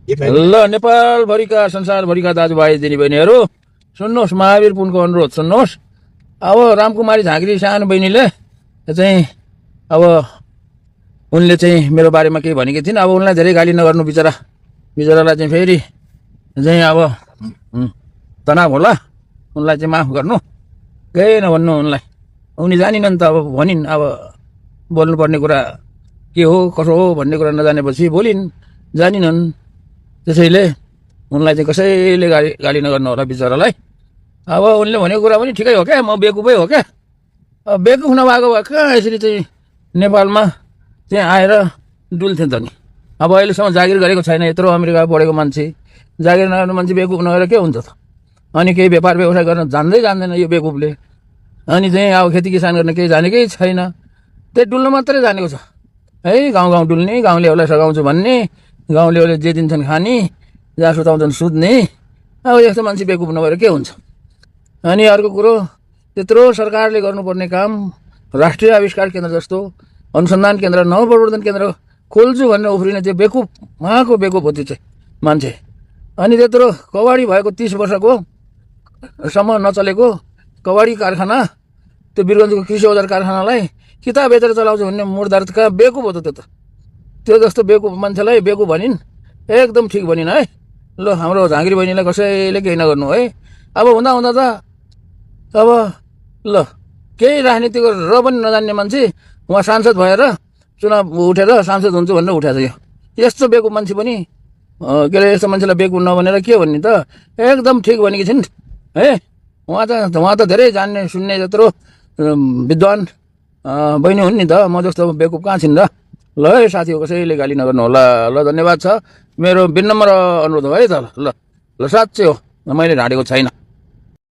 ल नेपालभरिका संसारभरिका दाजुभाइ दिदीबहिनीहरू सुन्नुहोस्, महावीर पुनको अनुरोध सुन्नुहोस्। अब रामकुमारी झाँक्री सानो बहिनीले चाहिँ अब उनले चाहिँ मेरो बारेमा केही भनेकी थिइन्। अब उनलाई धेरै गाली नगर्नु, बिचरालाई चाहिँ फेरि चाहिँ अब तनाव होला। उनलाई चाहिँ माफ गर्नु, केही नभन्नु उनलाई। उनी जानिनन् त, अब भनिन्। अब बोल्नुपर्ने कुरा के हो कसो हो भन्ने कुरा नजानेपछि बोलिन्, जानिनन्। त्यसैले उनलाई चाहिँ कसैले गाली नगर्नु होला बिचरालाई। अब उनले भनेको कुरा पनि ठिकै हो क्या, म बेकुफै हो क्या। अब बेकुफ नभएको भए कहाँ यसरी चाहिँ नेपालमा चाहिँ आएर डुल्थ्यो त नि। अब अहिलेसम्म जागिर गरेको छैन, यत्रो अमेरिका पढेको मान्छे, जागिर नगर्ने मान्छे बेकुफ नगरेर के हुन्छ त? अनि केही व्यापार व्यवसाय गर्न जान्दैन यो बेकुफले। अनि चाहिँ अब खेती किसान गर्न केही जानेकै छैन, त्यही डुल्न मात्रै जानेको छ है। गाउँ डुल्ने, गाउँलेहरूलाई सघाउँछु भन्ने, गाउँलेहरूले जे दिन्छन् खाने, जहाँ सुताउँछन् सुत्ने। अब यस्तो मान्छे बेकुफ नभएर के हुन्छ? अनि अर्को कुरो, त्यत्रो सरकारले गर्नुपर्ने काम, राष्ट्रिय आविष्कार केन्द्र जस्तो अनुसन्धान केन्द्र, नवप्रवर्धन केन्द्र खोल्छु भनेर उफ्रिने त्यो बेकुफ, उहाँको बेकुफ हो त्यो चाहिँ मान्छे। अनि त्यत्रो कबाडी भएको 30 वर्षको सम्म नचलेको कबाडी कारखाना, त्यो वीरगन्जको कृषि औजार कारखानालाई किताब बेचेर चलाउँछु भन्ने मुर्दार कहाँ बेकुफ हो त? त्यो जस्तो बेकुफ मान्छेलाई बेकुफ भनिन्, एकदम ठिक भनिन् है। ल हाम्रो झाँक्री बहिनीलाई कसैले केही नगर्नु है। अब हुँदा त अब ल केही राजनीति गरेर पनि नजान्ने मान्छे उहाँ सांसद भएर चुनाव उठेर सांसद हुन्छु भनेर उठाएको छ। यस्तो बेकुफ मान्छे पनि के अरे, यस्तो मान्छेलाई बेकुफ नभनेर के भन्ने त? एकदम ठिक भनेकी छिन् है। उहाँ त धेरै जान्ने सुन्ने जत्रो विद्वान बहिनी हुन् नि त। म जस्तो बेकुफ कहाँ छिन् र? ल है साथी हो, कसैले गाली नगर्नु होला। ल धन्यवाद छ, मेरो विनम्र अनुरोध हो है त। ल साँच्चै हो, मैले ढाँटेको छैन।